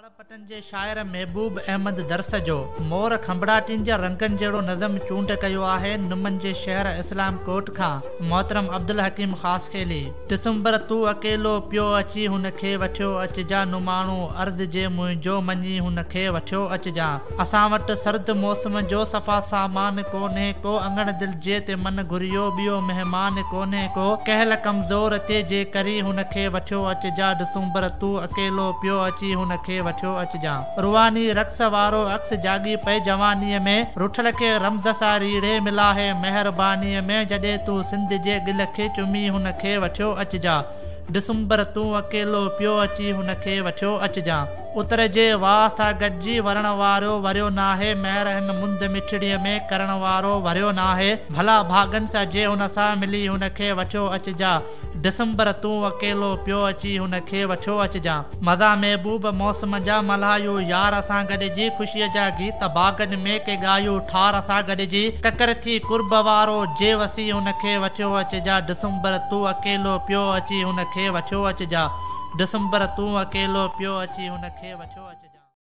لاڙ پٽن جي شاعر محبوب احمد درس جو مور کنڀڙاٽين جي رنگن جهڙو نظم چونڊ ڪيو آهي نمن جي شهر اسلام ڪوٽ کان محترم عبدالحڪيم خاصخيلي. ڊسمبر تون اڪيلو پيو اچي هن کي وٺيو اچجان نماڻو عرض جي منهنجو مڃي هن کي وٺيو اچجان اسان وٽ سرد موسم جو صفا سامان ڪونهي ڪو اڱڻ دل جي تي من گهريو ٻيو مهمان ڪونهي ڪو ڪهل ڪمزور تي جي ڪري هن کي وٺيو اچجان ڊسمبر تون اڪيلو پيو اچي هن کي وٺيو اچجان. روحاني رقص وارو عڪس جاڳي پئي جوانيء ۾، رٺل کي رمز سان ريڙهي ملاهي مهربانيء ۾، جڏهن تون سنڌ جي ڳل کي چمي هن کي وٺيو اچجان. ڊسمبر تون اڪيلو پيو اچي هن کي وٺيو اچجان. اتر جي واء سان گڏجي ورڻ وارو وريو ناهي، مهر هن مند مٺڙيء ۾ ڪرڻ وارو وريو ناهي، ڀلا ڀاڳن سان جي هن سان ملي هن کي وٺيو اچجان. ڊسمبر تون اڪيلو پيو اچي هن کي وٺيو اچجان. مزا محبوب موسم جا ملهايو يار سان گڏجي خوشيء جا گيت باغن ۾ ڪي ڳايو ٺار سان گڏجي ڪڪر ٿي قرب وارو جي وسي هن کي وٺيو اچجان ڊسمبر تون اڪيلو پيو اچي هن کي وٺيو اچجان ڊسمبر تون اڪيلو پيو اچي هن کي وٺيو اچجان.